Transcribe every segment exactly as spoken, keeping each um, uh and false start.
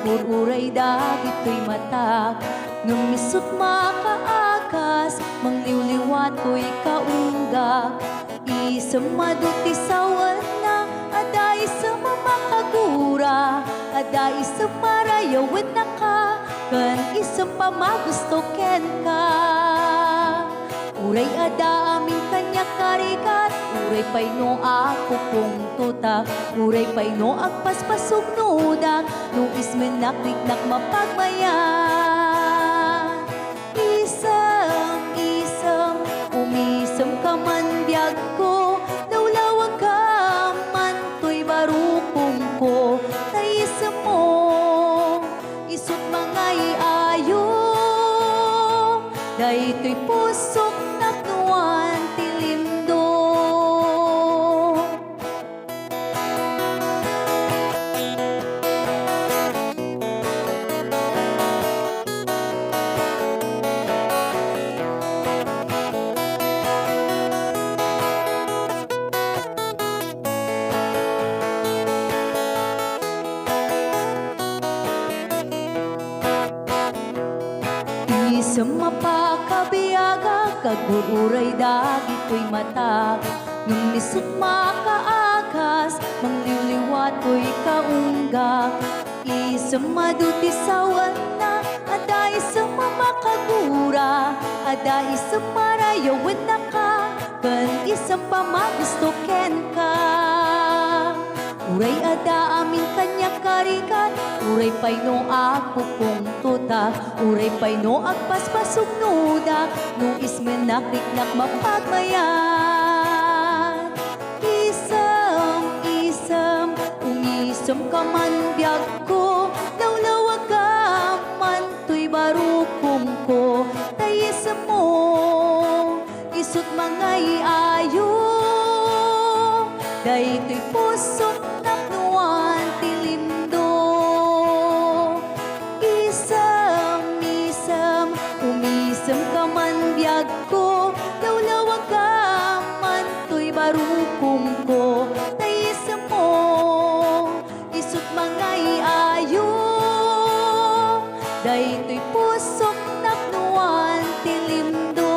Uray dagitoy matak, ngem isut' makaagas, mangliwliwa toy kaunggak. Isem adu ti sawenna, adda isem a makagura, adda isem a rayawennaka, ken isem a magusto kenka. Uray adda amin kaniak a rigat, uray pay no agpupungtotak, uray pay no agpaspasugnodak, no ismennak riknak mapagmayat. Isem, isem, umisemka man biagko, lawlawagka man toy barukongko, ta isemmo isut' mangay-ayo, daytoy pusok napnoan ti limdo. Isem a pakabiagak, agur-uray dagitoy matak, ngem isut' makaagas, mangliwliwa toy kaunggak. Isem adu ti sawenna, adda isem a makagura, adda isem a rayawennaka, ken isem a magusto kenka. Uray adda amin kaniak a rigat, uray pay no agpupungtotak, uray pay no agpaspasugnodak, no ismennak riknak mapagmayat. Isem, isem, umisemka man biagko, lawlawagka man toy barukongko, ta isemmo isut' mangay-ayo, daytoy pusok napnoan ti limdo. Isem, isem, umisemka man biagko, lawlawagka man toy barukongko, ta isemmo isut' mangay-ayo, daytoy pusok napnoan ti limdo.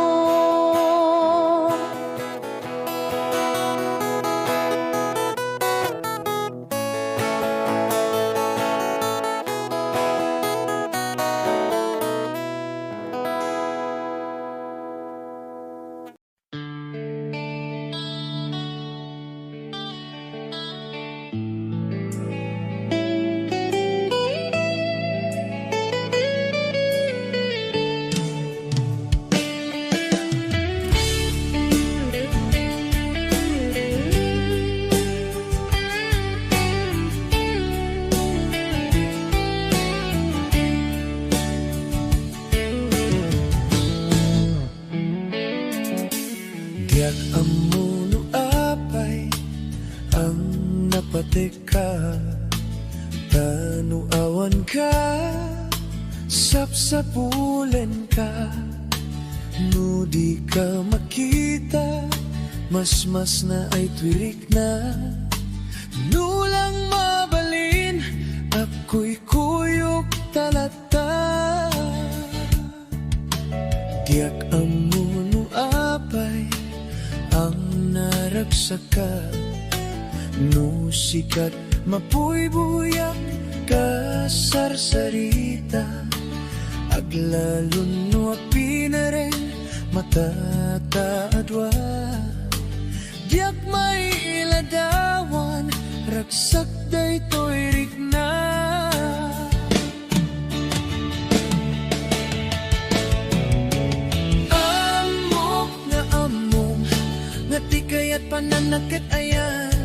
Diak ammo no apay ang napatekka, ta no awanka, sapsapulenka. No dika makita, masmasna ay toy rikna. No lang mabalin, agkuykuyokta latta. Diak ammo no apay ang naragsakka, no sikat mapuybuyak kasarsarita, aglalon no apinareng matataadwa. Diak mailadawan, ragsak daytoy rikna. Ammok nga ammom nga ti kayat pananna ket ayan.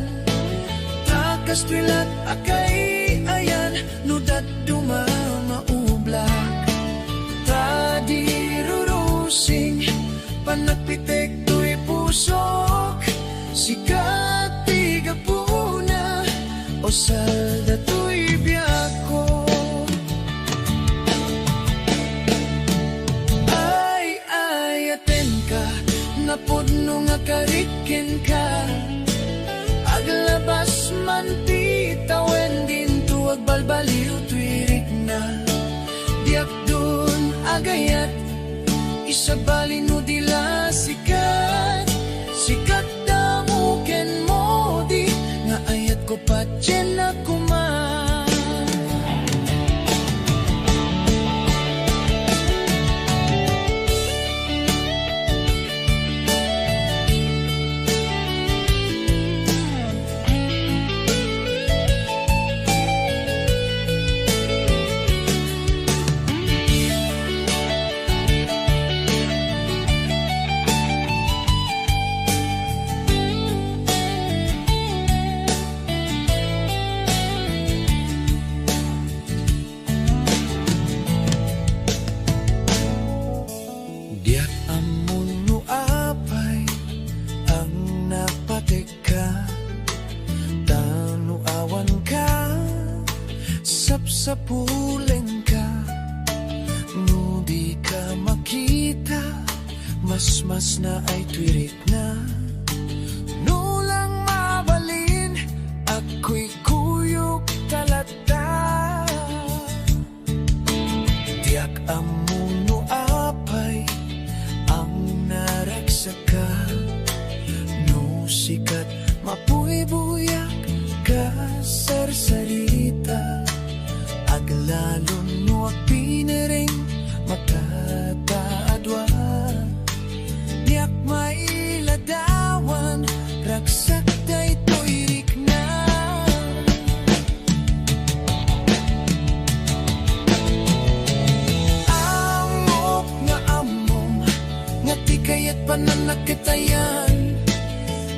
Ta kastoy lat a kay-ayan no dadduma maublak. Ta di rurusing panagpitek toy pusok, sika ti gapuna, o salda toy biagko. Ay-ayatenka, napudno nga karik kenka. Aglabas man ti tawen, dinto agbalbaliw toy rikna. Sabali no di la sikat, sikat damo ken Modi, nga ayatko patien a koma. Diak ammo no apay ang napategka, ta no awanka, sapsapulengka. No dika makita, masmasna ay tuirikna. No lang mabalin, agkuykuyokta latta. Diak ammo no apay ang naragsakka, no sikat mabuybuyak ka sarsarita, aglalon no agbinereng makataadua. Diak mailadawan, ragsak daytoy rikna. Ammok nga ammom nga ti kayat pananakitayan,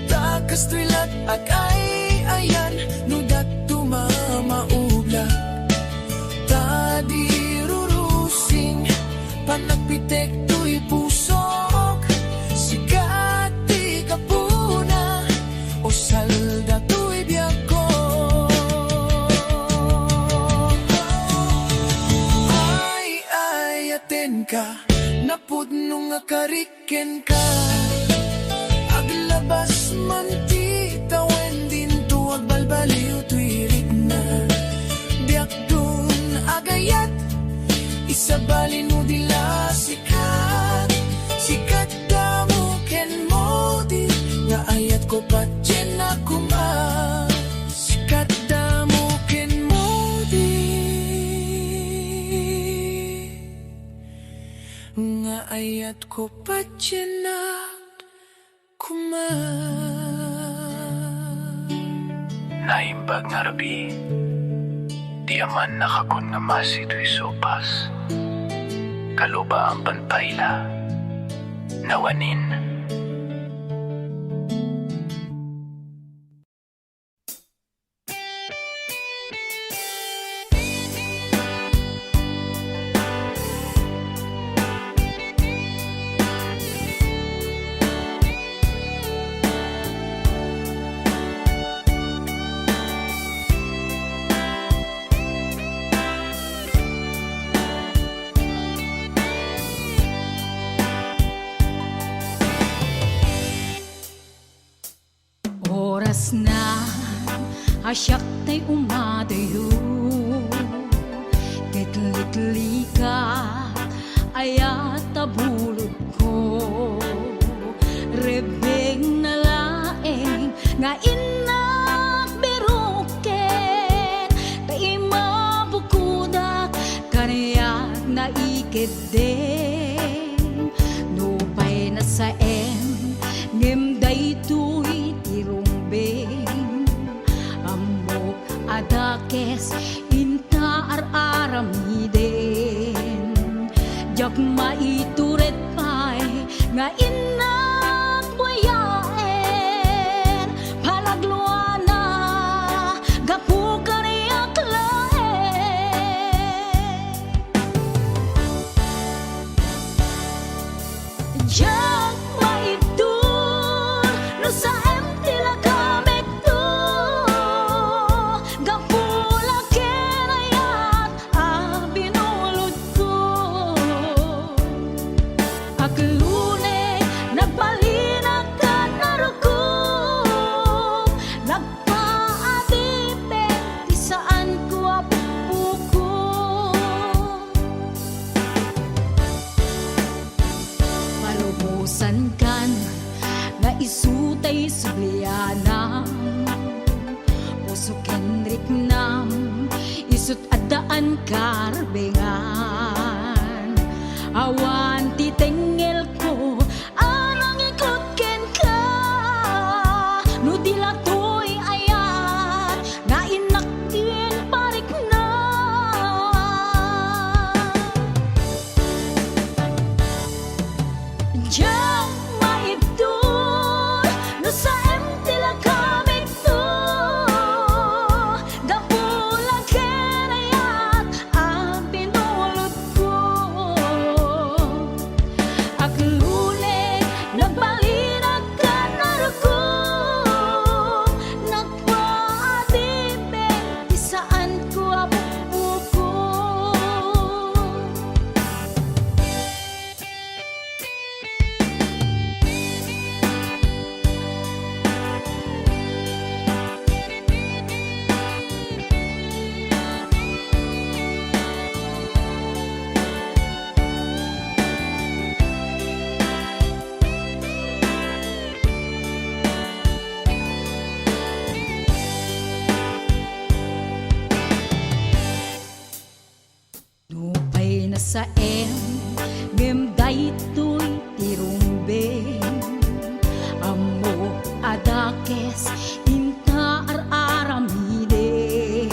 ta kastoy la't agay-ayan no dadduma maubla. Ta di rurusing panagbitek toy pusok, sikat ti gapuna, usal datoy biagko. Ay-ayatenka, napudno nga karik kenka. Aglabas man ti tawen, dinto agbalbaliw toy rikna. Diakdon agayat, isabali no di la sikat. Sikat damo ken Modi, nga ayatko patien a koma. Sikat damo ken Modi, nga ayatko patien a koma. Naimbag nga rabii, ti amanna kakon nga masi toy sopas, kalubaan pay la, nawanin. Orasna a siak tay umadayo, ket liklikak, ayat a bulodko. Rebbengna laeng nga innak biroken, ta imabukodak, kaniak naiket den. Nupay nasaem, ngem daytoy ti rumbeng. Ammok a dakes inta ar-aramiden. Diak maitured pay nga innak buyaen. Panagluana gapu kaniak laeng. Diak maibtur no saem ti lagamekto, gapu la ken ayat a binulodko. Aglunek Lianam, puso ken riknam, isut' addaan karbengan. Awan ti tengngelko a nangikot kenka, no di la toy ayat nga innak ken pariknam. Diak maibtur no saem ti lakamikto, gapu la ken ayat a binulotko. Aklone, nagbalinak ken narukom, nagpaadipek ti saanko a bukbukon. Nupay nasaem, ngem daytoy ti rumbeng. Ammok a dakes inta ar-aramiden.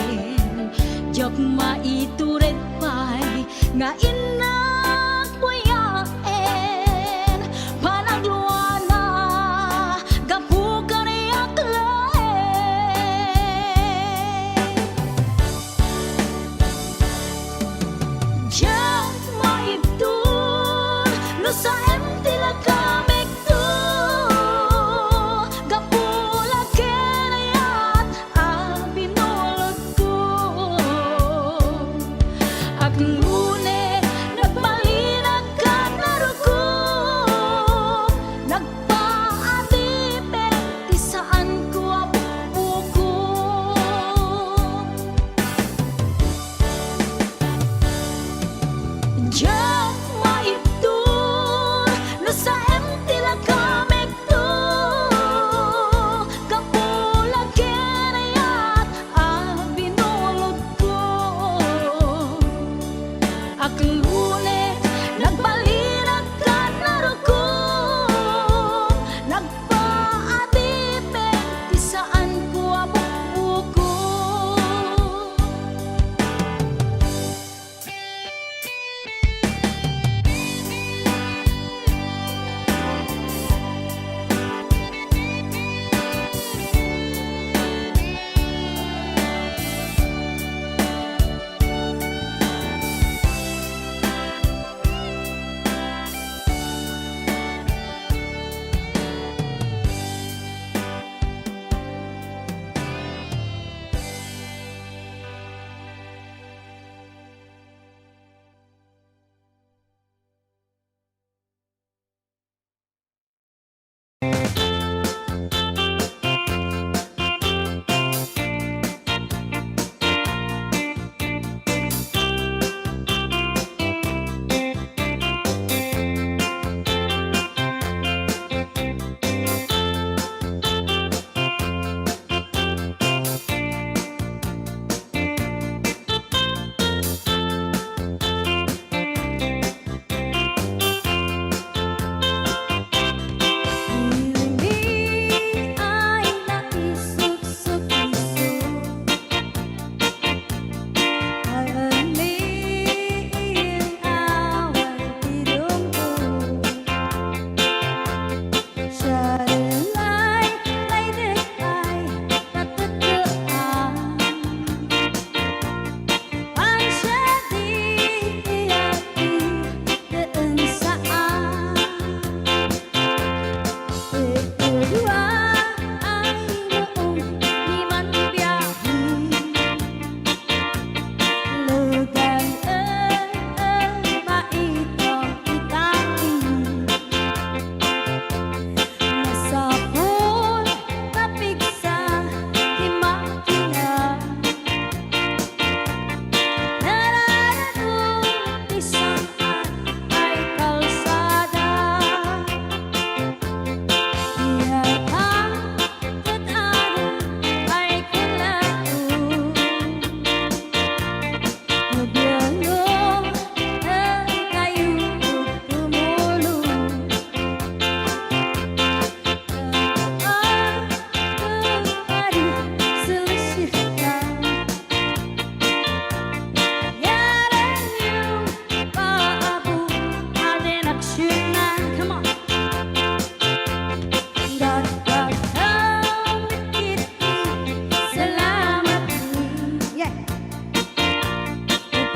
Diak maitured pay nga innak buyaen. Panagluana, gapu kaniak laeng. Diak maibtur no saem ti lakamikto, gapu la ken ayat a binulotko. Aklone, nagbalinak ken narukom, nagpaadipek ti saanko a bukbukon. Diak maibtur no saem ti lakamikto, gapu la ken ayat a binulotko. Aklone, nagbalinak ken narukom, nagpaadipek ti saanko a bukbukon. Ilim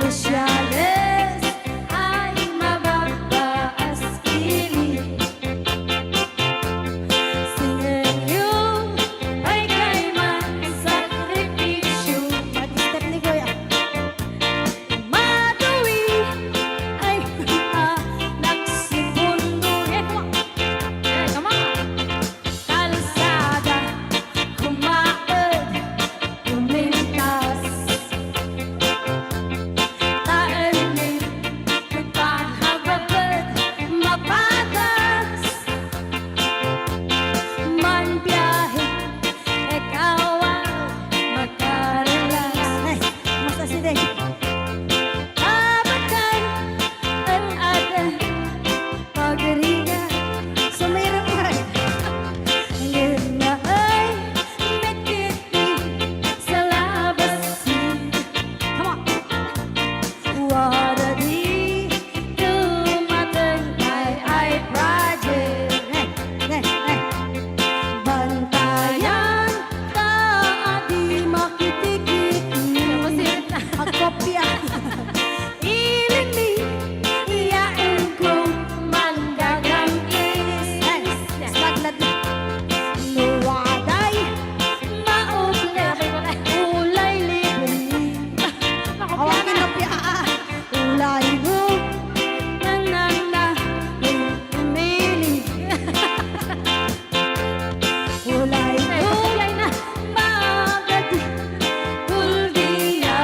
Sosiales ay mababa as kilig. Singeng yu ay kayman sakripisyo. Pati step ni Kuya. Madui ay anak si Pundo. Eh, come on. Eh, come on. Kalsada, kumaed, kumintas. Taenni, pagpahagabed, mapatas. Manbiahe, ikaw ang makarelax. Ay, mas aside. Abakan, ang aden, pagringa, sumirupay. Ngem naay, met ketdi, salabas. Come on. Wada di tumateng ay, ay project. Eh, eh, eh. Bantayan ta a di makitikit. Agkopia. Ilinmi, iyaen ko, manggagam-is. Ay, slagnat na. No waday, maubli, ulay libre. Awan kinapia, ah. Ulay mo, nanana, umili. Ulay mo, magadi, uldia.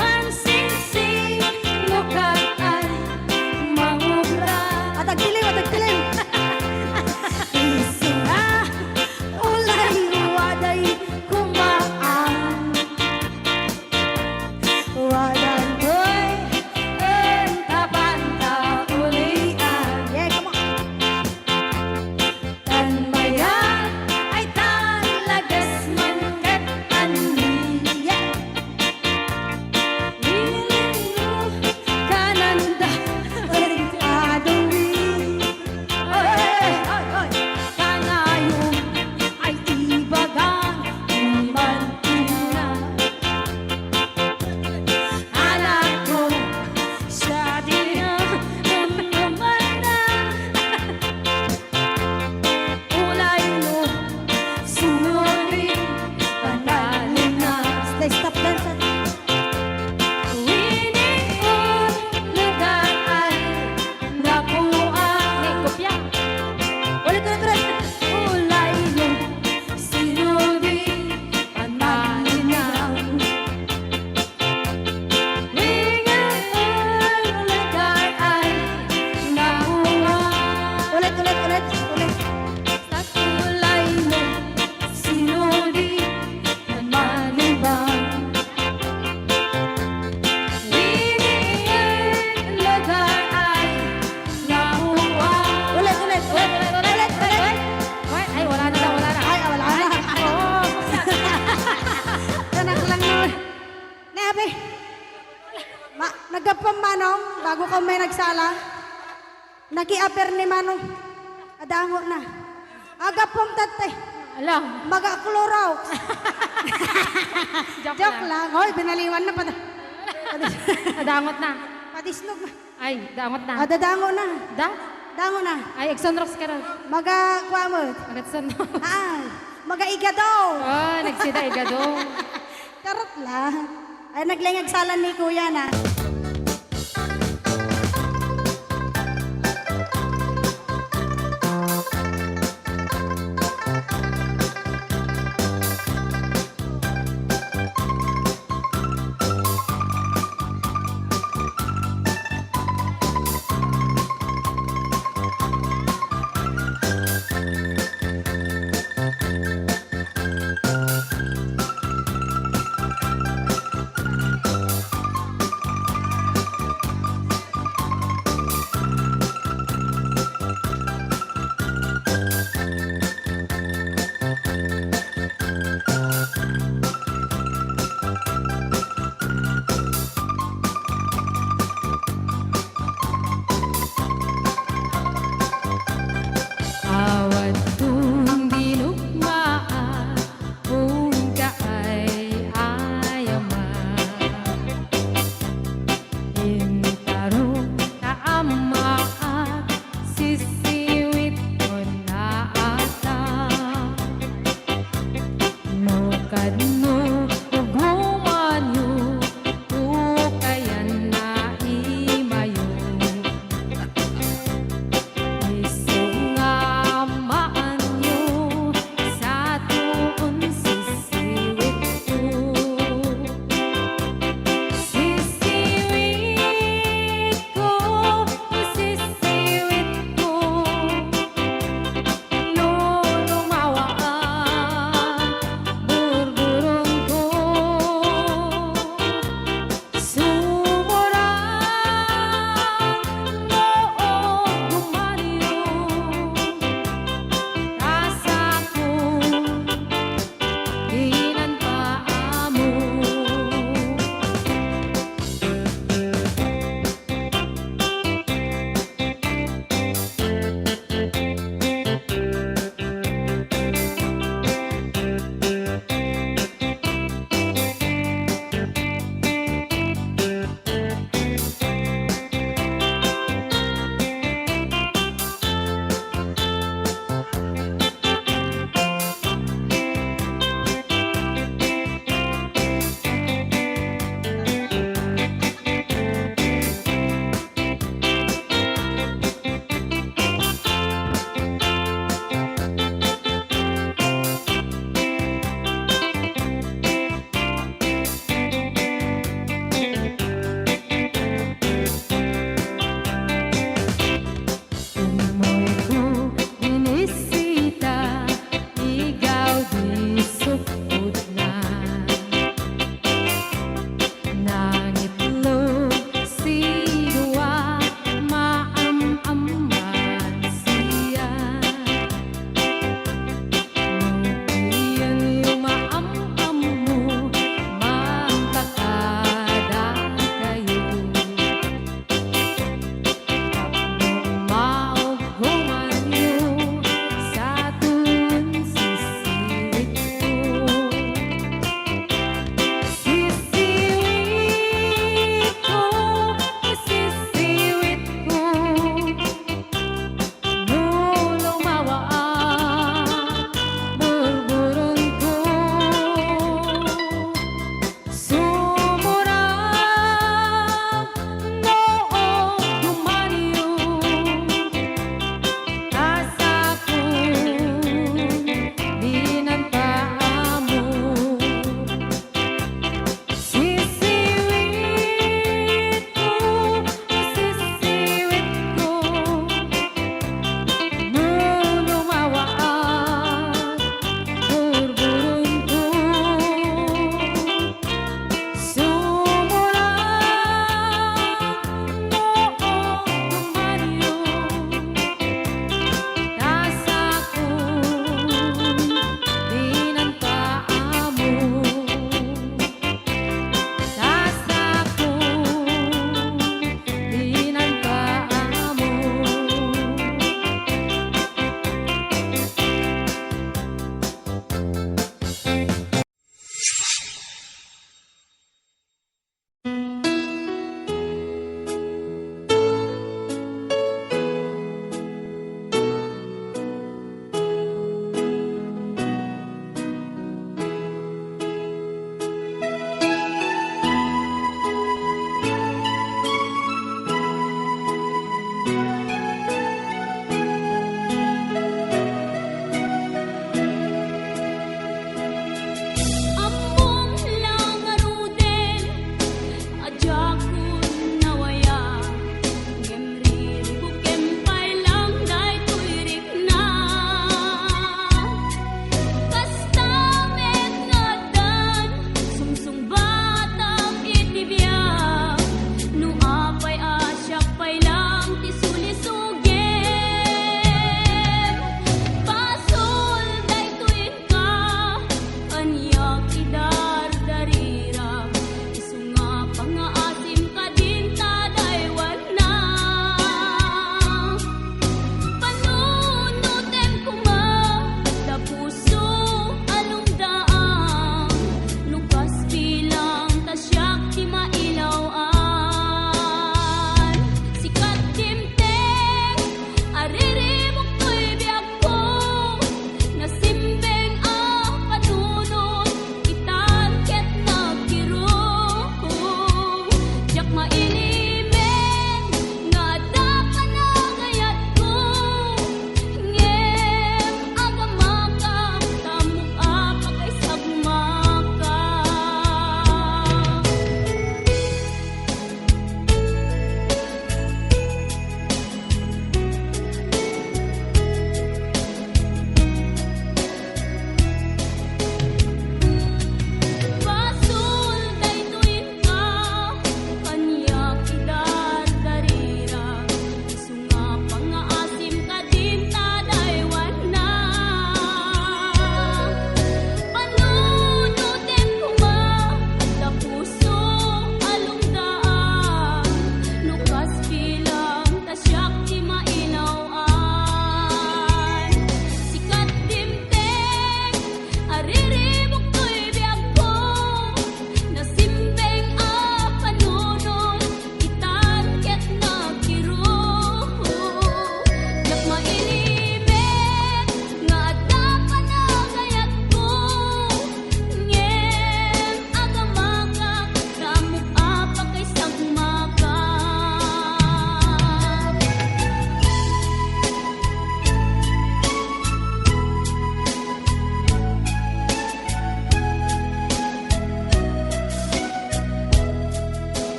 Mansingsing, lukat ay mangubra. Atag tilim, atag tilim. Isura, ulay waday kumaan. Wadan toy, entapan ta ulian. Yeah, come on. Tan mayan ay talagas man ket anni. Yeah. Ilinno kananda ket aduri. Oy, oy, oy. Kanayon ay ibagan man ina. Anakko, siya di na namnamana. Ulay no, sinuri, panalina. Stay, stop dance. Winnie, oh, lugar ay napuan. Hey, kopya. Ulit, ulit, ulit. Ulay no, sinuri, panalina. Ulit, ulit, ulit, ulit. Ulit, ulit, ulit, ulit, ulit. Ay, ay, wala na daw, wala na. Ay, ah, wala na. Ay, oo. Tanak lang nun. Ne, abi. Ma-, naggapuam, Manong, bago ka may nagsala. Nakiaper ni Manong. Adango na. Agapuam, tatay. Ala. Maga-Clorox. Joke Joke lang. lang. Hoy, binaliwan na. Pati, pati, Nadangot na. Patisnog na. Ay, dangot na. Ah, dadango na. Da? Dango na. Ay, agsunrox ka ron. Maga, kuha mo. Magatsunrox. Ah, maga-igado. Oh, nagsida igado. Charot lang. Ay, naglengag salan ni Kuya na.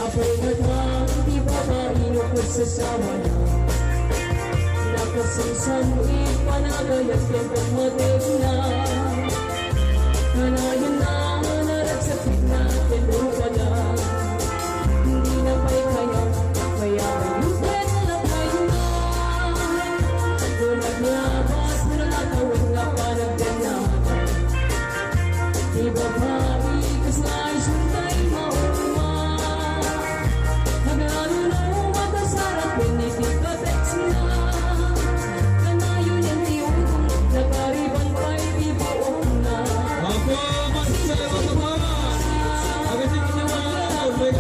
Apo, nagmang ti babai no ket sasawana. Nakasingsan iti panagayat ken pammategna. Kanayon na naragsak na ken rupada. Hindi na pay kaya, kaya ayupen na kayo na. Kung naglabas na natawen nga panagdanagan. Ti babai, kasla isu tay mauma. Aglalo no makasarap ken iti kateksna. Kanayon ti udong, nakariban pay ti buokna. Apo, magsalamat ka pa. Agasing ka na, Lord.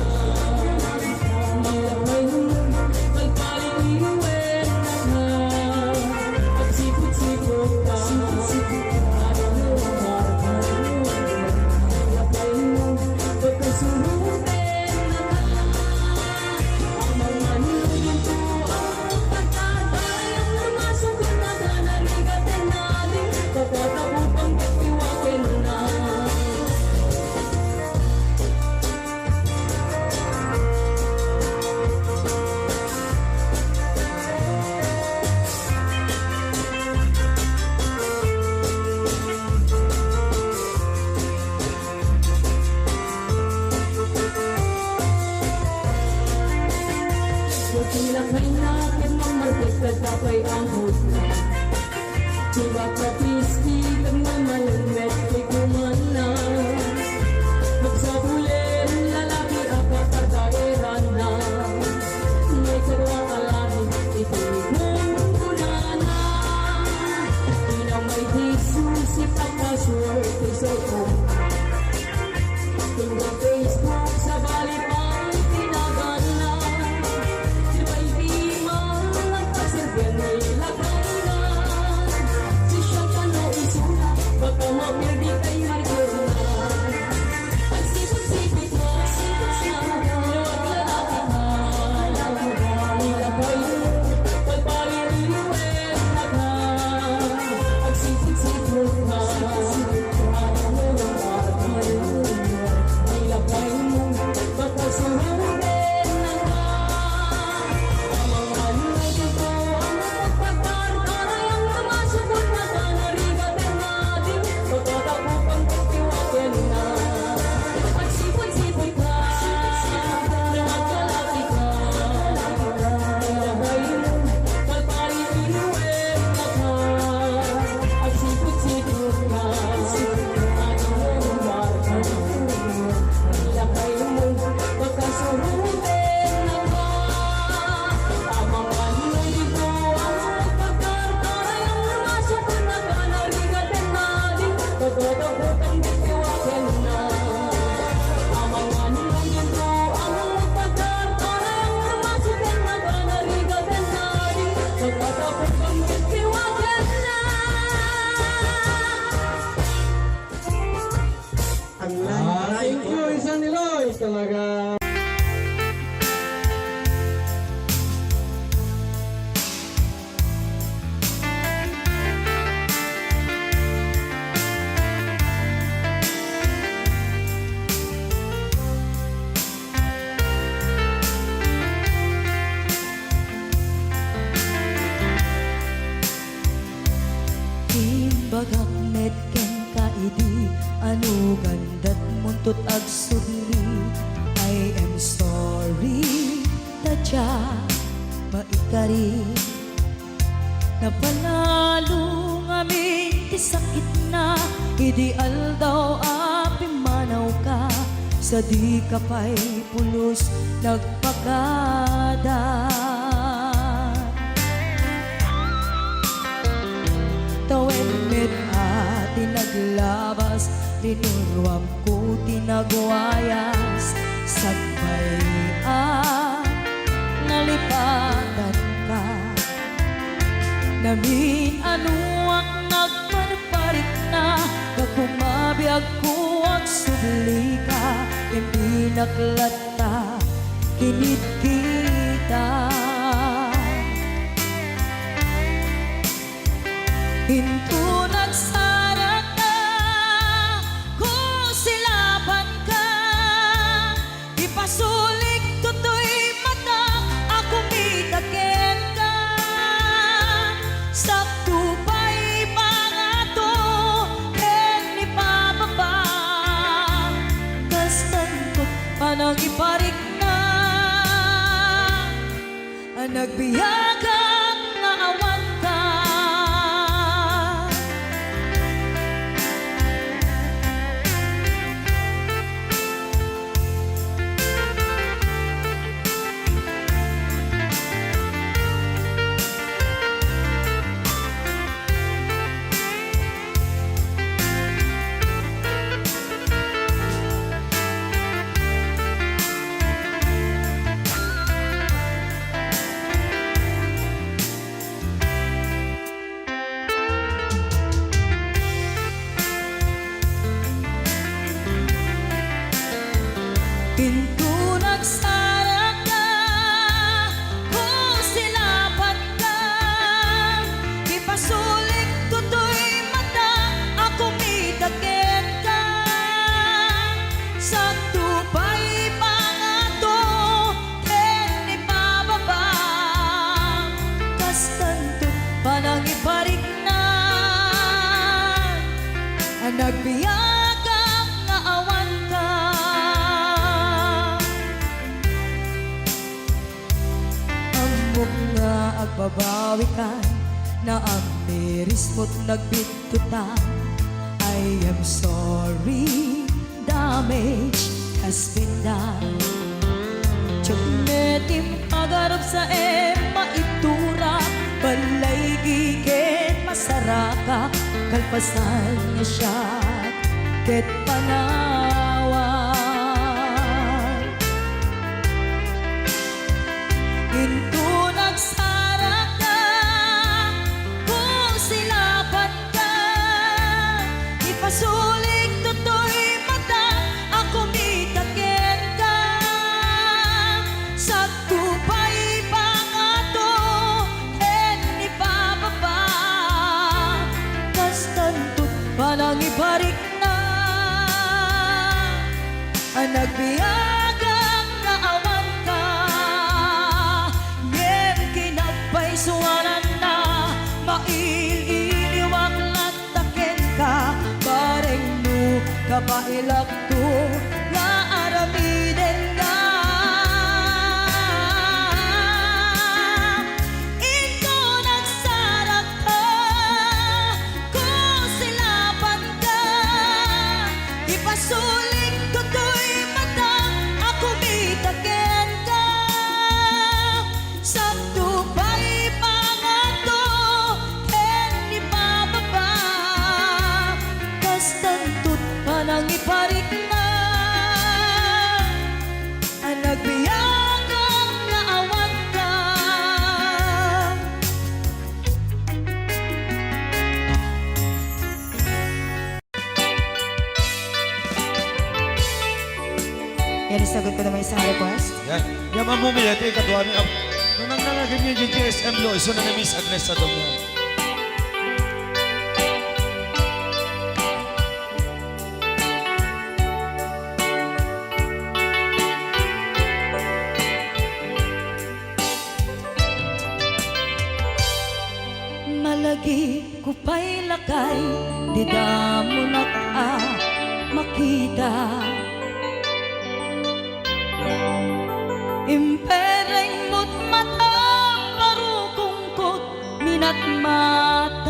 Iti lakayna ket mammartek kadta pay a hudna. Ti makapisti ket mamalem met ti kumanna. Agsabulen lalaki a kakarkaeranna. May kadua a langit iti kunkunana. Inam ay Jesus, ipagpasuerte sa iko. Tunggal Facebook, sabali pay ti naganna. Di pay di man nagpaserbian ni lakayna. Si Shantano isuna, baka mapirdi tay martirna. Agsipud-sipud na, luag lalaki na. Ilakay, pagpaliriwen na ka. Agsipud-sipud na, ano ang atin? Ilakay mo, baka surutin na ka. Amang ano dito ang pagpagpar-, para ang lumasubot na ka, narigat ang atin. Pagkatapos ang pagtiwagan na. Agsipud-sipud na, luag lalaki na. Ilakay mo, pagpaliriwen na ka. Agsipud-sipud ka, ano mo, marka mo. Ilakay mo, pagkasurutin na ka. Amangan mo dito ang pagkarkaray ang masukun na ka, narigat ang nadi, pagkatapos ang bitiwagan na. Amangan mo dito ang pagkarkaray ang masukun na ka, narigat ang nadi, pagkatapos ang bitiwagan na. Ang Ah, thank you, Isang Niloy. Talaga. Imbagak met kenka idi, ano gandat muntot agsubli. I am sorry, ta dia maikari. Napanalo ngamin ti sakitna idi aldaw a pimmanawka, sa dika pay pulos nagpakada. Tawen met a ti naglabas, linuruamko ti nagwayas, sakbay a nalipatanka. Namin-anoak nagparparikna, gapu mabiagko agsublika, impinak latta kinitkita. Inton nagsarata, Agbiagak nga awan ka. Inton agsarakka, kung silapatka, ipasulik toy mata a kumita kenka. Sadto pay pangato ken ipababa, kastanto panangiparikna. Nagbiagak nga awan ka. Ammok nga agbabawi ka, naamiris mo't nagbittutan. I am sorry, damage has been done. Diak met impagarup sa em maiturak, balay giken masarakak, kalpasan nga siak ket panawan. Inton agsarakka, kung silapatka, ipasulik toy mata a kumita kenka. Sadto pay pangato ken ipababa, kastanto panangiparikna. Nagbiagak nga awan ka, ngem kinagpaysuananna, mail-iliwak latta kenka, bareng no kabaelakto nga aramidenka. Inton agsarakka, kung silapatka, ipasulik toy mata a kumita kenka. Sadto pay pangato ken ipababa, kastanto't panangiparikna. Nagbiagak nga awan ka. Yan, isagot ko naman isang request. Yan. Yan, Ma'am Mumi, ito yung kaduami. Nung nang nangagin niya yung G S M Lo, iso na na Miss Agnes sa Domo. Malagipko pay lakay, dida monak a makita. Impereng mo't matam, barukongko't minatmatam.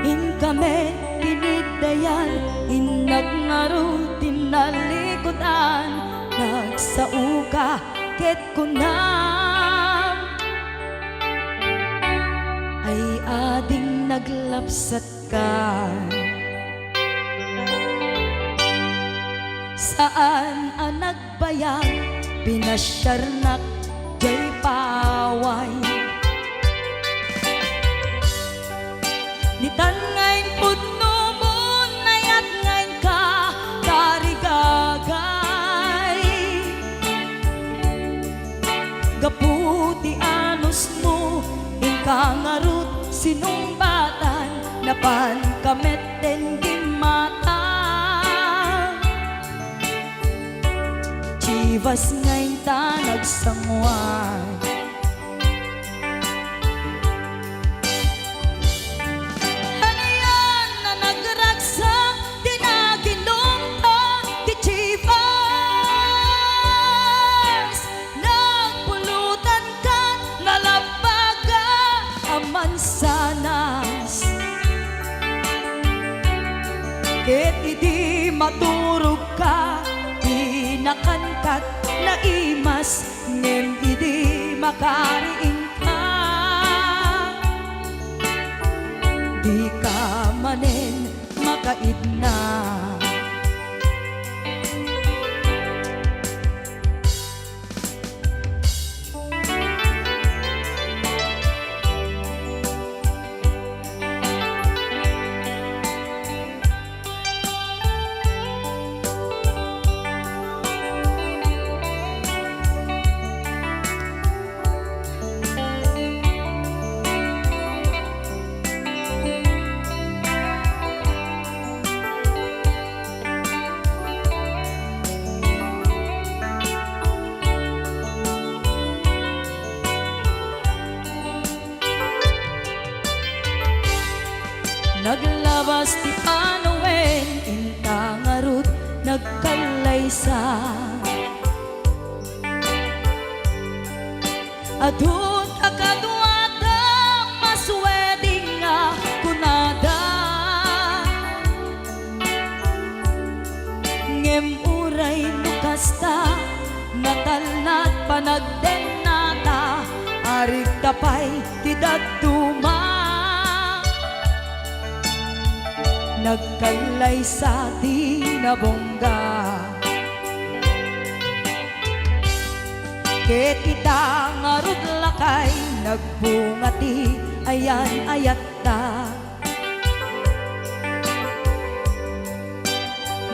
Inka met iniddayan, innak ngarud ti nalikudan, nagsaoka ket kunam, ay ading naglapsatka. Saan a nag- bayag, pinasiarnak jay paway. Ditan nga impudnomon, nayat nga inka tarigagay. Gapu ti anusmo, inka ngarud sinungbatan, napanka met ten gimmata. Chivas nga inta nagsanguan. Anian a nagragsak ti naginumta ti Chivas. Ket idi maturogka, ti nakankat naimas, ngem idi makariingka, dika manen makaidna. Naglabas ti panawen, inta ngarud nagkallaysa. Adu ta kaduada, mas wedding nga kunada. Ngem uray no kasta, natalna ti panagdennata, arigta pay ti dadduma. Nagkallaysa ti nabongga. Ket ita ngarud lakay, nagbunga ti ayan-ayatta.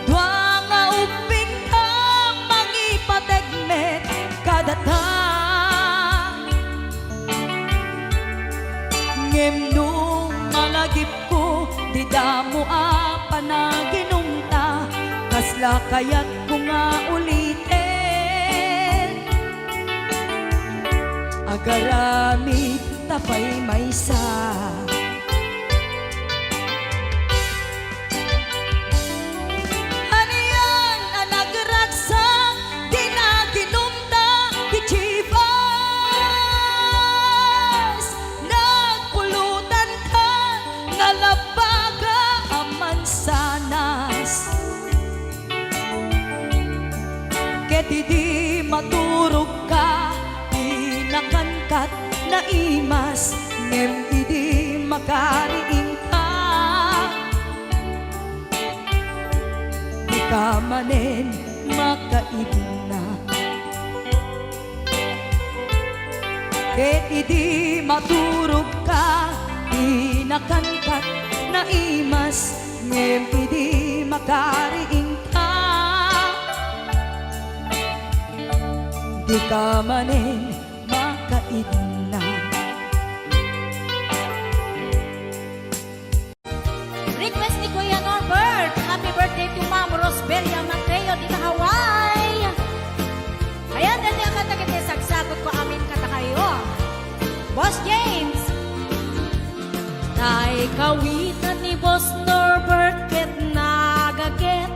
Dua nga ubbingka, mangipateg met kadata. Ngem no malagipko, dida ammo a panaginumta, kasla kayatko nga uliten. Agaramidta pay maysa. Anian a nagragsak, di naginumta ti Chivas. Nagpulutanka nga labaga a mansanas. Ket idi maturogka, ti nakankat naimas, ngem idi makariingka, dika manen makaidna. Ket idi maturogka, ti nakankat naimas, ngem idi makariingka, dika manen makaidna. Request ni Kuya Norbert, "Happy birthday to Ma'am Rosbelia Mateo dita Hawaii." Ayan, dati ang kanta ket sagsagutko amin kadakayo. Boss James. Tay kawitan ni Boss Norbert ket nagaget.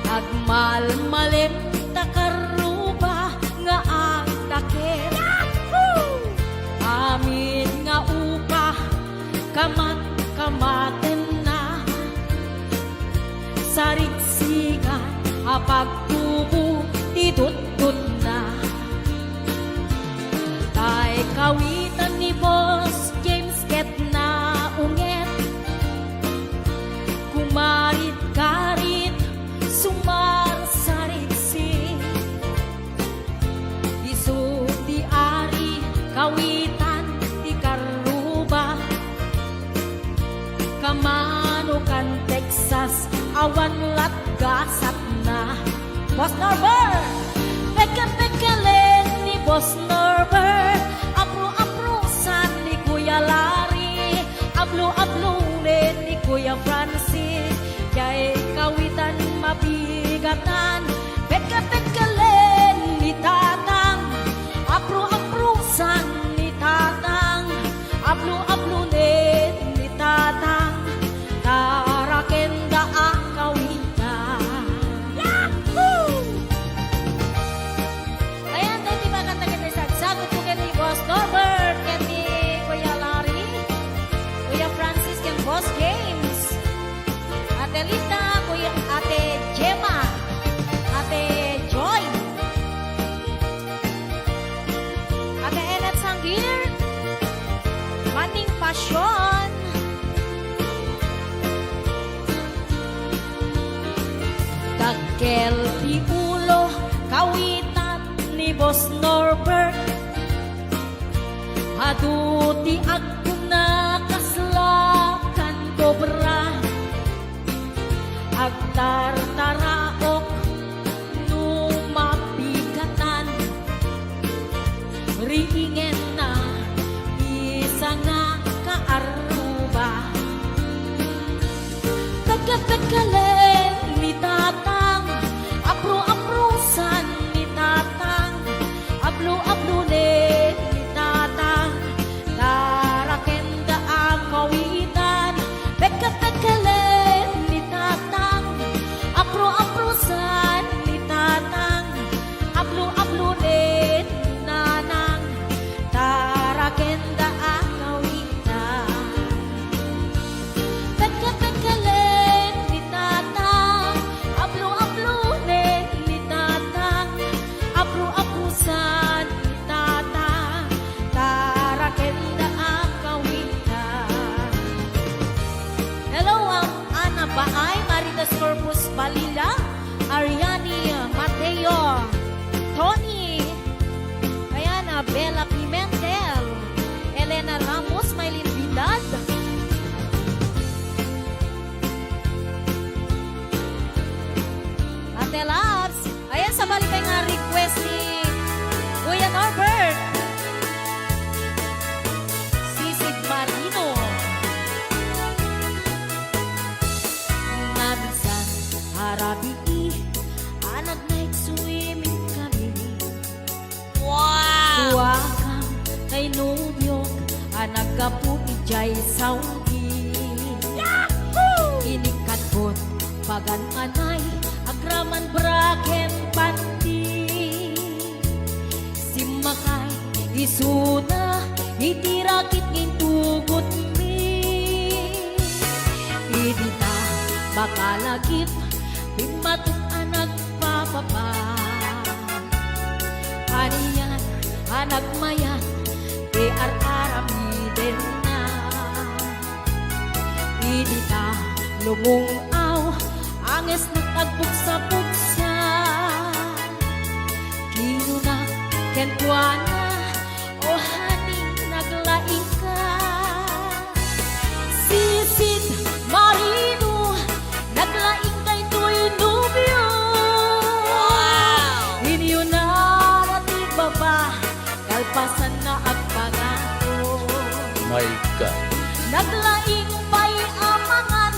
Agmalmalem ta karruba nga agdakkel. Amin nga upa, kamat-kamatenna. Sarigsigan a pagtubo ti tututna. Tay kawitan ni Boss James ket naunget. Kumarit-karit, sumarsariksi. Isu ti ari, kawitan ti karruba. Kamanokan Texas, awan latgasatna. Boss Norbert! Pekkel-pekkelen ni Boss Norbert. Apro-aprosan ni Kuya Larry. Ablo-ablonen ni Kuya Francis. Diay kawitan mabigatan. Pekkel-pekkelen ni Tatang. Apro-aprosan ni Tatang. Ablo-ablonen ni Tatang. Tarakenda a kawitan. Yahoo! Ayan, daytoy makanta ket sagsagutko ken ni Boss Norbert, ken ni Kuya Larry, Kuya Francis, ken Boss James. Ti ulo, kawitan ni Boss Norbert. Adu ti agkuna kasla kan kobra. Agtartaraok no mapigatan. Riingenna, isa nga kaarruba. Pekket-pekkelen ni Tatang, apro-aprosan ni Tatang, ablo-ablonen ni Tatang, tarakenda a kawitan. Pekket-pekkelen ni Tatang, apro-aprosan ni Tatang, ablo-ablonen ni Nanang, tarakenda a kawitan. Pekket-pekkelen ni Tatang, ablo-ablonen ni Tatang, apro-aprosan ni Tatang, tarakenda a kawitan. Hello, um, Ana Baay, Marites Corpus Balila, Ariani Mateo, Tony, ayan, ah, Bella Pimentel, Elena Ramos, Maylin Vidal. Ate Labs, ayan, sabali pay nga request ni Kuya Norbert. Sisid Marino. Nga minsan, arabii, a nag-night swimming kami. Wow! Suakam tay nobiok a naggapu idiay Saudi. Yahoo! Inikatbot pagan anay agraman bra ken panty. Simmakay isuna iti rakit nga intugotmi. Idi ta makalagip, bimmatok a nagpapapa. Anian a nagmayat ti ar-aramidenna. Idi ta lumung-aw, angesnak agpugsa-pugsa. Kinuna kenkuana, "O honey, naglaingka." Sisid Marino, naglaing daytoy nobio. Wow! Inyunana ti baba, kalpasanna agpangato. My God. Naglaing pay a mangan,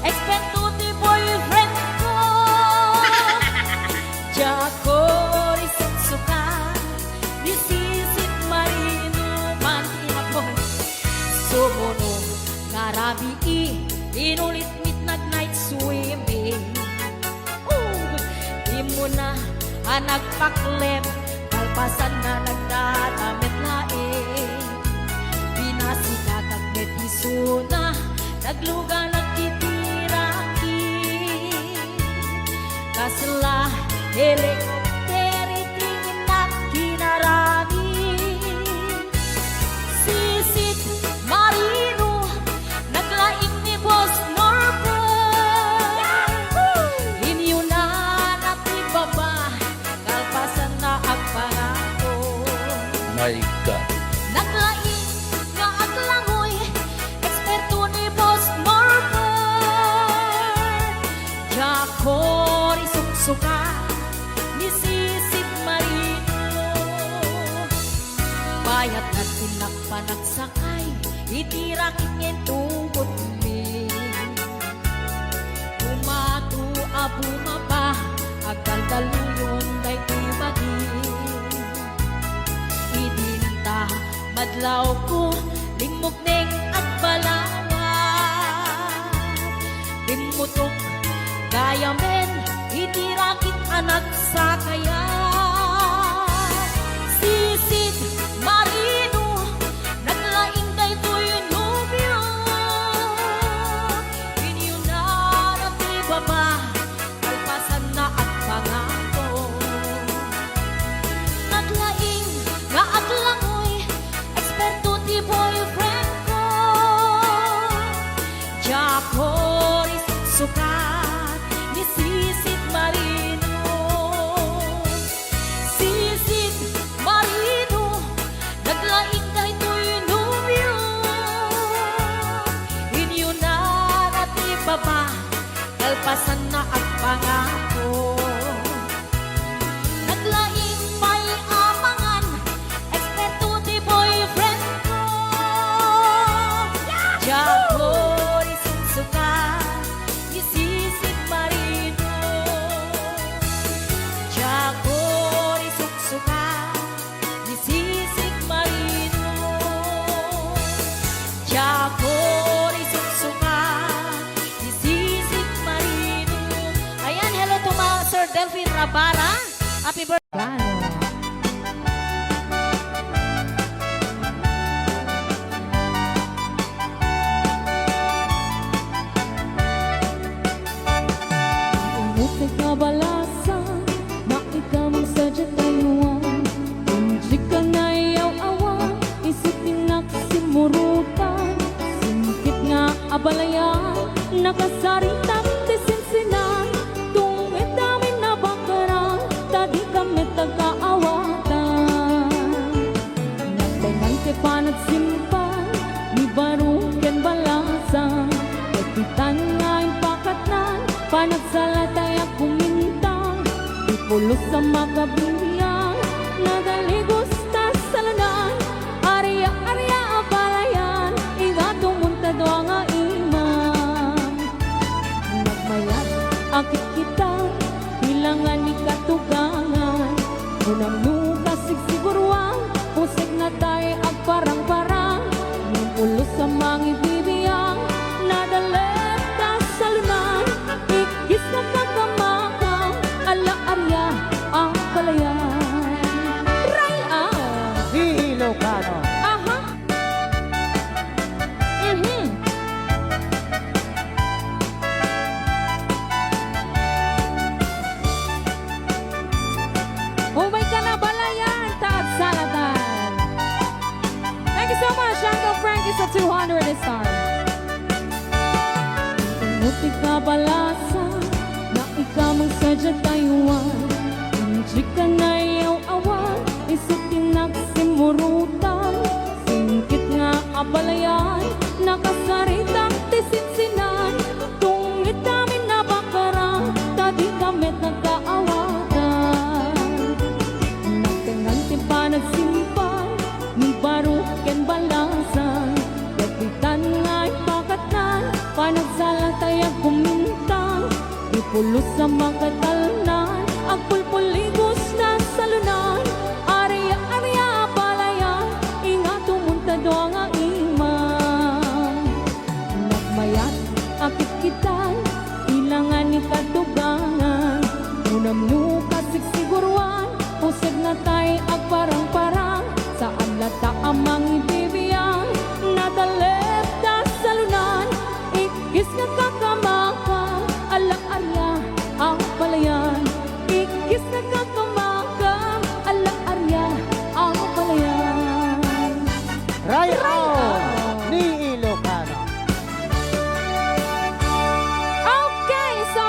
eksperto ti boyfriend ko. Diak risuksuka, ni Sisid Marino man ti apo. Sumuno nga rabii, inulit mit nag-night swimming. Oh, immuna a nagpaklep, kalpasanna nagdadamet laeng. Pinasikakak met isuna, nagluganak iti rakit. Kasla helicopter iti innak kinarami. Sisid Marino, naglaing ni Boss Norbert. Inyunana ti baba, kalpasanna agpangato. My God. Naglaing nga aglangoy, eksperto ni Boss Norbert. Diak risuksuka, ni Sisid Marino. Bayat na ti innak panagsakay iti rakit nga intugotmi. Bumato a bumaba, agdaldaluyon daytoy bagi. Idinta madlawko, limmukneng agbalawat. Bimmutok gayamen iti rakit a nagsakayat. Sisid Marino, naglaing daytoy nobio. Inyunana ti baba, kalpasanna agpangato. Naglaing nga aglangoy, eksperto ti Para, happy birthday. Inutek nga balasan, naikam sa diay tayuan. Injik ka nga iyaw-awan, isu ti naksimurutan. Singkit nga abalayan, nakasaritak ti sinsinan. Tungit amin a bakaran, ta dikam met agkaawatan. Nagtengan ti panagsimpal, ni baro ken balasan. Ket ditan nga impakatnan, panagsala tay agkumintang. Ti pulos a makabibiang, nadaligos ta salunan. Aria, aria a balayan, ingato munta dua nga imam. Nagmayat a kitkitan, bilangan ni katugangan. Unam no kasigsiguruan, pusek na tay agparang-parang. Ni pulos a mangibibiang, nadalek ta salunan. Ikkis na kakamakam, ala aria a balayan. Ray-aw! Ni Ilocano. Aha. Mhm. Umay ka na, balayan, ta agsalatan. Thank you so much, Uncle Frankie, sa two hundred star. Inutek nga balasan, naikam sa diay tayuan. Injik ka nga iyaw-awan, isu ti naksimurutan. Singkit nga abalayan, nakasaritak ti sinsinan. Tungit amin a bakaran, ta dikam met agkaawatan. Nagtengan ti panagsimpal, ni baro ken balasan. Ket ditan nga impakatnan, panagsala tay agkumintang. Ti pulos a makatalnan, agpulpuligos na salunan. Aria, aria a balayan, ingato munta dua nga imam. Nagmayat a kitkitan, bilangan ni katugangan. Unam no kasigsiguruan, pusek na tay agparang-parang. Saan latta a mangibibiang, nadalek ta salunan. Ikkis nga kakamakam, ala aria a balayan. Ikkis nga kakamakam, ala aria a balayan. Ray-aw ni Ilocano. Okay, so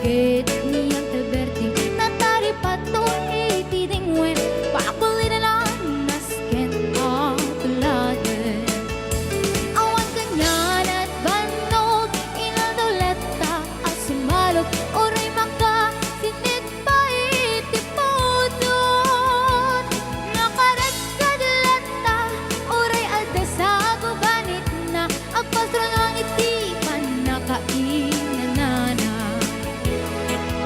Ket ni Uncle Berting, nataripato iti dingwen, pakulidan a nasken a tuladen. Awan kaniana ti bannog, inaldaw latta a sumalog, uray makasinit pay ti pudot. Nakarekkad latta, uray adda sagubanitna, agpasrunong iti pannakainanana.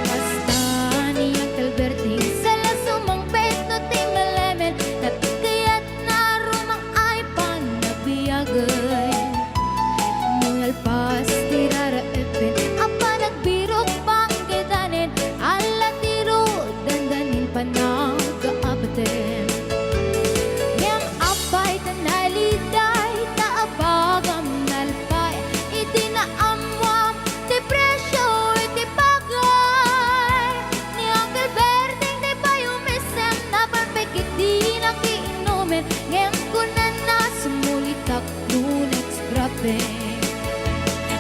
Kasta ni Uncle Berting, sala sumangpet no ti malemed, ta ti kayatna rumang-ay panabiagen. Nalpas ti raraepen a panagbirok panggedanen, ala ti ru dandanin panagkaabaten. Ngem apay ta naliday ta abagam nalpay iti naammuam ti presio iti bagay. Ni Uncle Berting ti pay umisem, napan pay ket ti nakiinumen, ngem kunana, sumulitak Kleenex, grabe.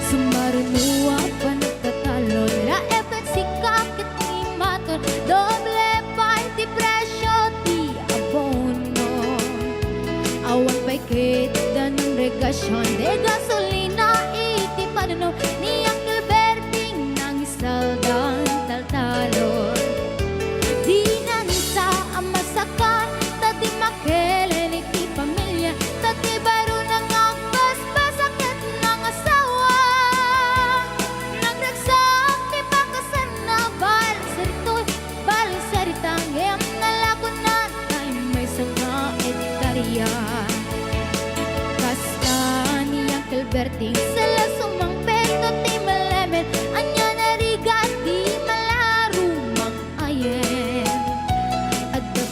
Sumaruno a panagtatalon, laep ken sika ket ni Maton, doble pay ti presio ti abono. Awan pay ket danum regasion, ti gasolina iti padano, ni Uncle Berting nangisaldan taltalon. Dinansa a masakan, ta di makelen iti pamilia, ta ti barona nga agbasbasa ket nangasawa. Nagragsak ti pakasanna, bali saritoy, bali sarita, ngem nalakonna tay maysa nga ektaria. Kasta ni Uncle Berting, sala sumangpet no ti malemed, ania narigat ti malarumang ayen. Adda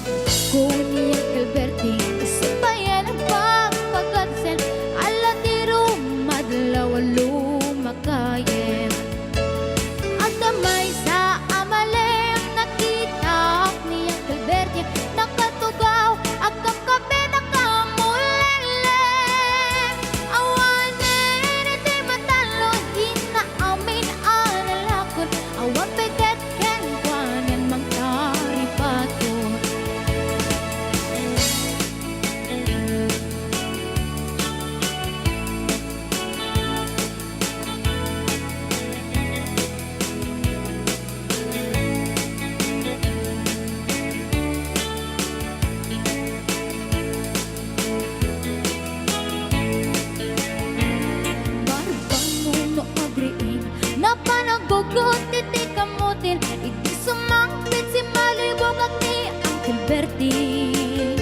ko ni Uncle Berting, isu pay a nagpagpagadusen, ala ti rumadlaw a lumakayen. Adda maysa a malem, nakitak ni Uncle Berting, nakatugaw, agkapkape, nakamulelleng. Awanen iti matalon, inna amin a nalakon, awan pay ket kenkuanan mangtaripato. Barbangon no agriing, napan aggugut iti kamutin, idi sumangpet, simmalibukak ni Uncle Berting.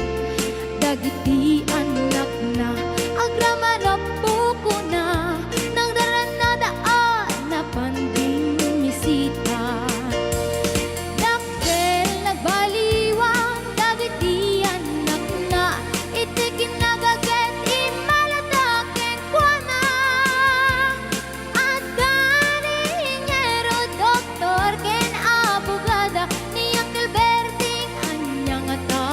Dagiti annakna, agraman a pukona, nagdarannada a napan dimmisita. Dakkel nagbaliwan dagiti annakna, iti kinagaget, immalada kenkuana. Adda ni innyero, doktor, ken abogada, ni Uncle Berting, ania ngata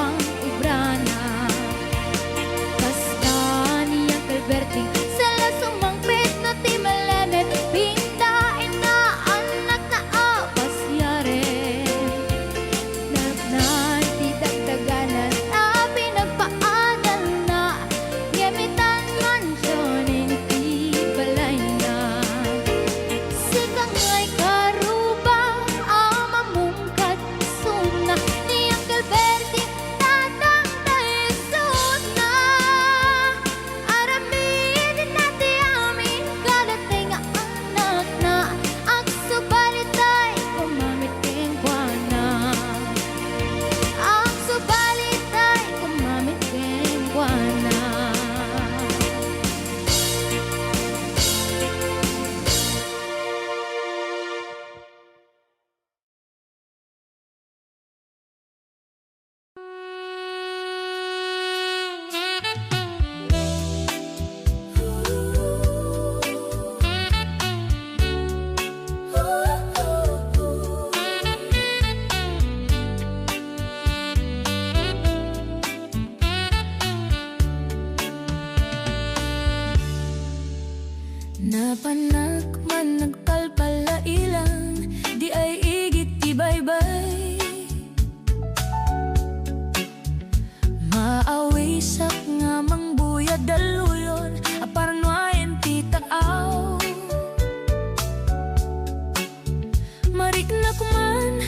Nakman,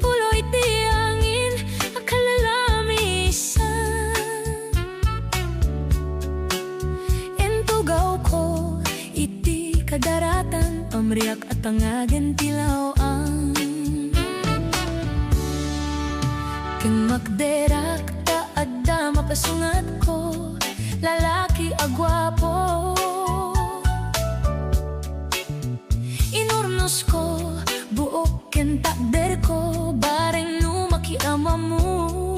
pulo iti angin a kalalamisan. Intugawko iti kadaratan, amriak a tangagen ti law-an. Ken makderak ta adda mapasungatko, lalaki a guapo. Inurnosko, buok ken takderko, bareng no makiamammo.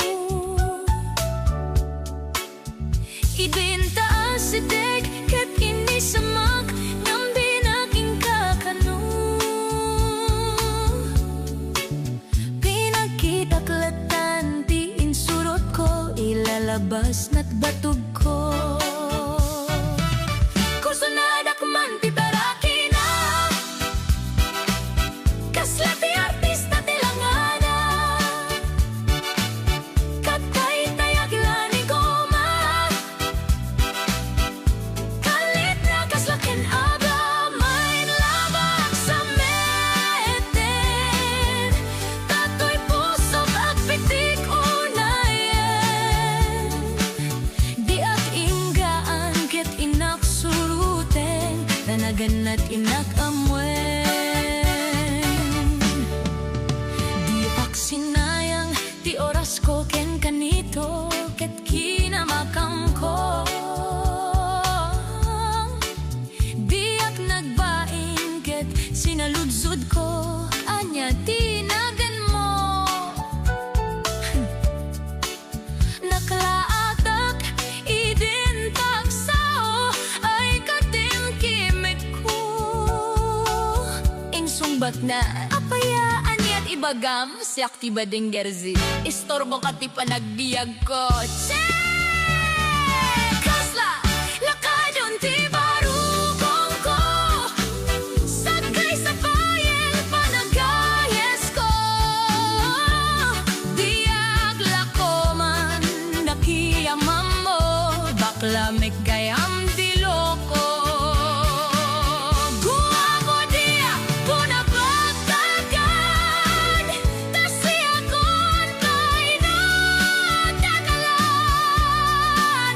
Idin ta asideg ket inisamak, ngem binak inka kano. Pinagkitak latan ti insurotko, ilalabas nat batogko. Kursonadak man ti tarakina, kasla ti artista ti langana. Kat taytayag la ni Goma, kalit na kasla ken Abra, main labak sa meten, tatoy pusok agpitik unayen. Diak inggaan ket inak suroten, nanagan nat inak amuen. Diak sinayang ti orasko ken kanito ket kinamakamko. Diak nagbain ket sinaludsodko, ania ti naganmo? Naklaatak idin tagsao ay katimkimekko. Insungbatna, apay a, ania ti ibagam? Siak ti bading Gerzi. Istorbo ka ti panagbiagko. Check! Kasla lakadon ti barukongko, sagkay sapayen panagayesko. Diak la koman nakiamammo, bakla met gayam ti loko. Guapo, diak punapagtagan, ta siakon pay natakalan.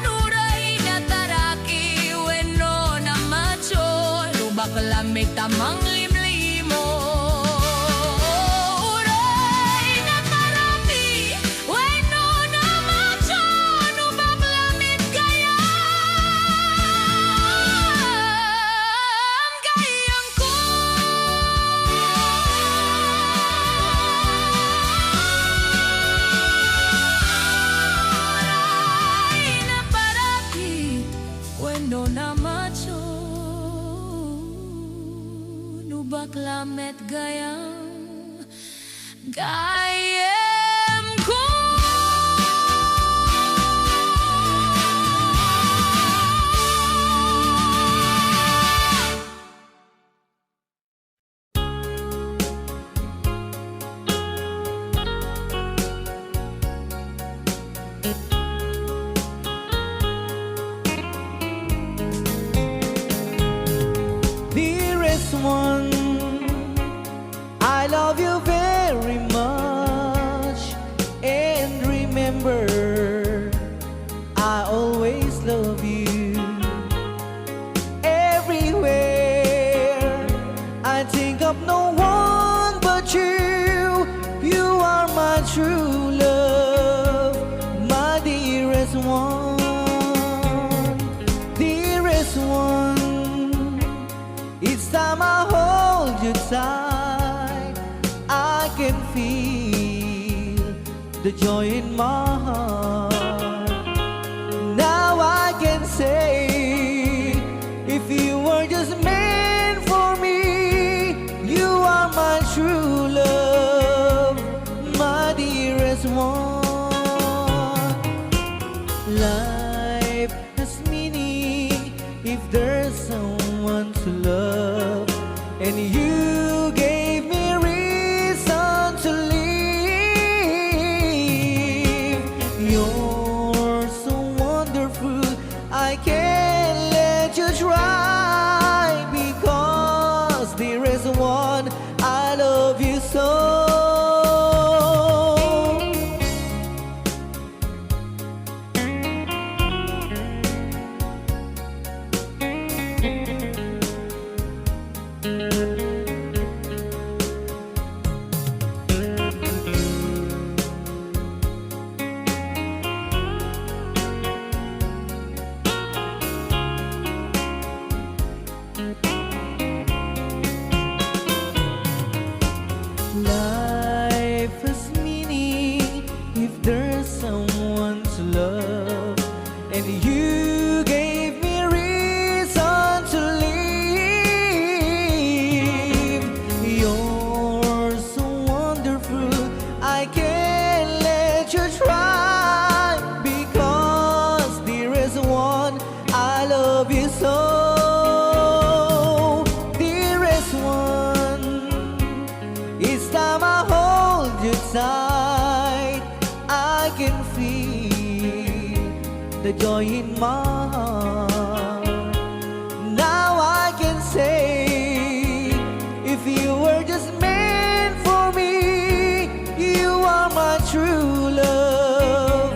Uray nataraki wenno namacho, no bakla met a manglimlimo. Uray nataraki wenno namacho, no bakla met gayam, gayamko. Uray nataraki wenno namacho, no bakla met gayam, gayamko. Dearest one, I love you very much, and remember, I always love you. Everywhere I think of no one but you. You are my true love, my dearest one, dearest one. Each time I hold you tight, I can feel the joy in my heart. Now I can say, if you were just meant for me, you are my true love, my dearest one. Life has meaning if there's someone to love, and you gave me reason to live. You're so wonderful, I can't let you try, because there is one I love you so. Each time I hold you tight, I can feel the joy in my heart. Now I can say, if you were just meant for me, you are my true love,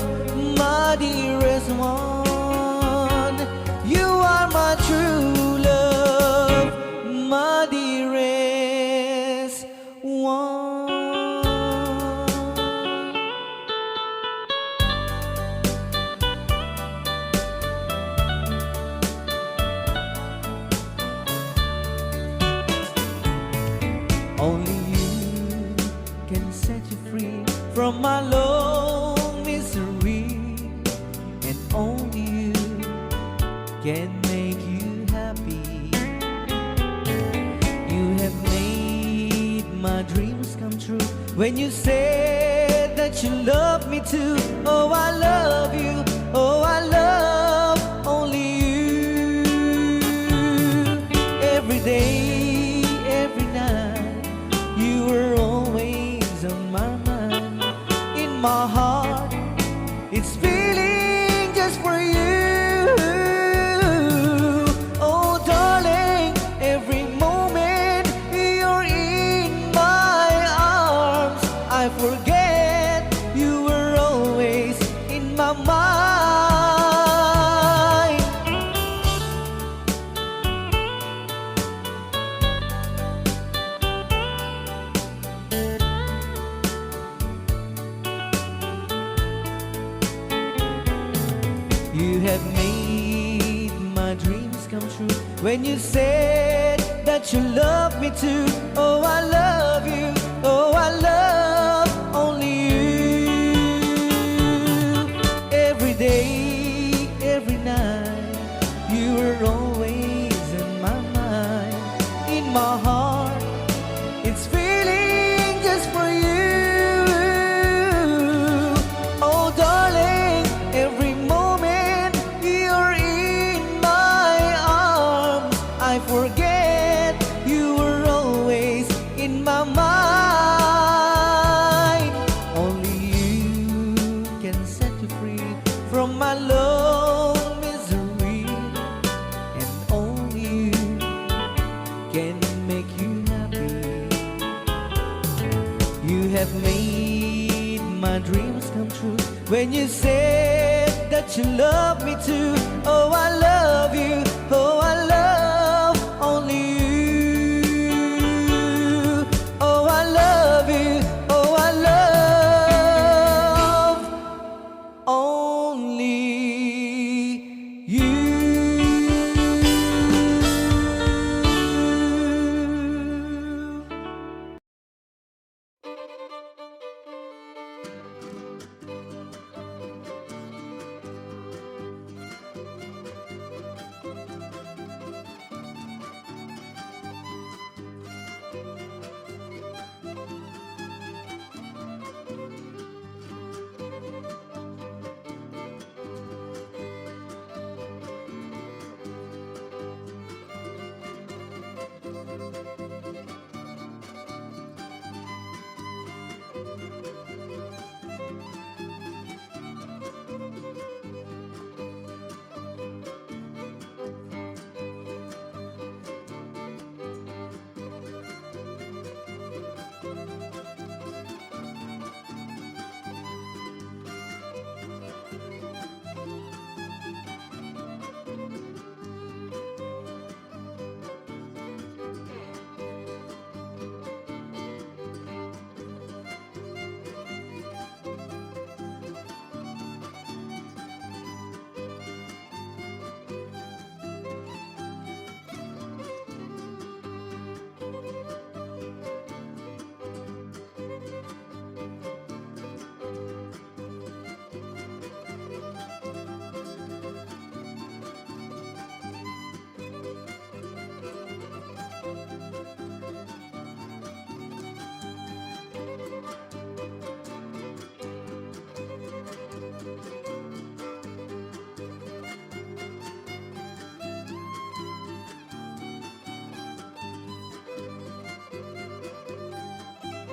my dearest one. You are my true love, my dearest one. Only you can set you free from my long misery, and only you can make you happy. You have made my dreams come true when you said that you love me too. Oh, I love you. Oh, I love only you. Every day, every night, you were always on my mind. In my heart, it's feeling just for you. Oh, darling, every moment you're in my arms, I forget you were always in my mind. You have made my dreams come true when you said that you love me too. Oh, I love you. Oh, I love only you. Every day, every night, you were always in my mind, in my heart. It's feeling just for you. Oh, darling, every moment you're in my arms, I forget you were always in my mind. Only you can set you free from my long misery, and only you can make you happy. You have made my dreams come true when you said that you love me too. Oh, I love you.